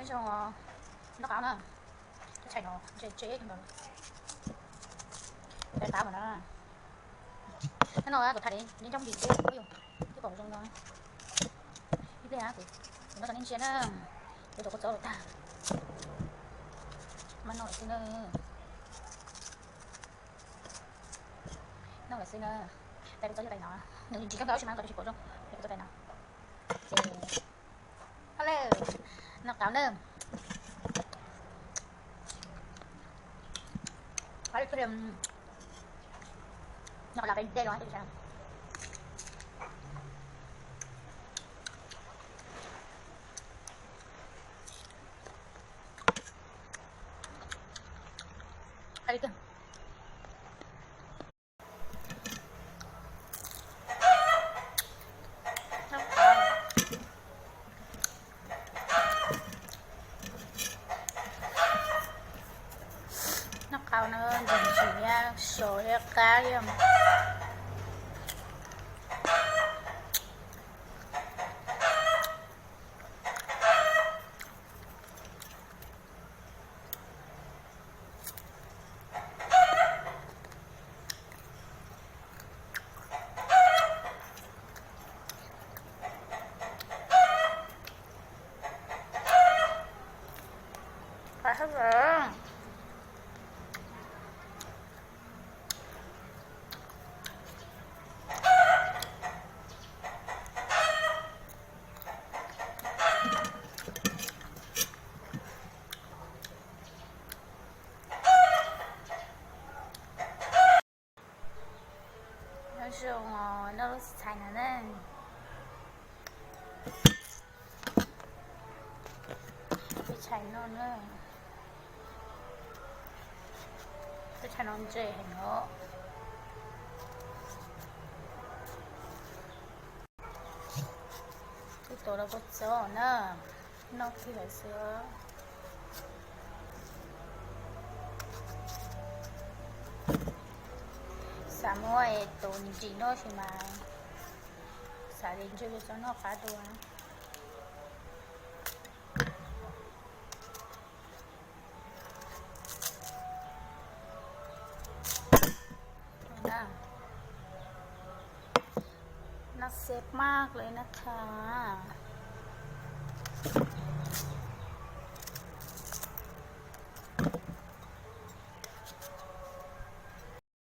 Zoo, noj qab na. Tshais no ntse ntse ntawd, ntse qab mas na. Nyob no kuv tham li ncoob ncoob vim tias kuv yog twb pom zoo no. Ib pliag kuv, kuv noj rau nej ntsia na. Kuv rau kua txob los tag, mas noj lawm xwb na. Noj lawm xwb na. Tais kua txob yog tais no, nws ntsim kawg nkaus tab sis mas nws tsis pom zoo, tais kua txob tais no. Ces, ha lawm, noj qab na. Qab li, noj qab li dej los. Qab li tiag. Noj qab na, ntsim ntsim thiab sov thiab qab thiab. Nyob zoo, noj lub tshais no na. Tshais no na, tshais no ntse heev os. Twb tuav rau kua txob na, noj kiag lawm xwb. Xav muab tus ntsim no tab sis mas xav tias ntshe yuav txhob noj qab dua. Noj xeb maj li na kha.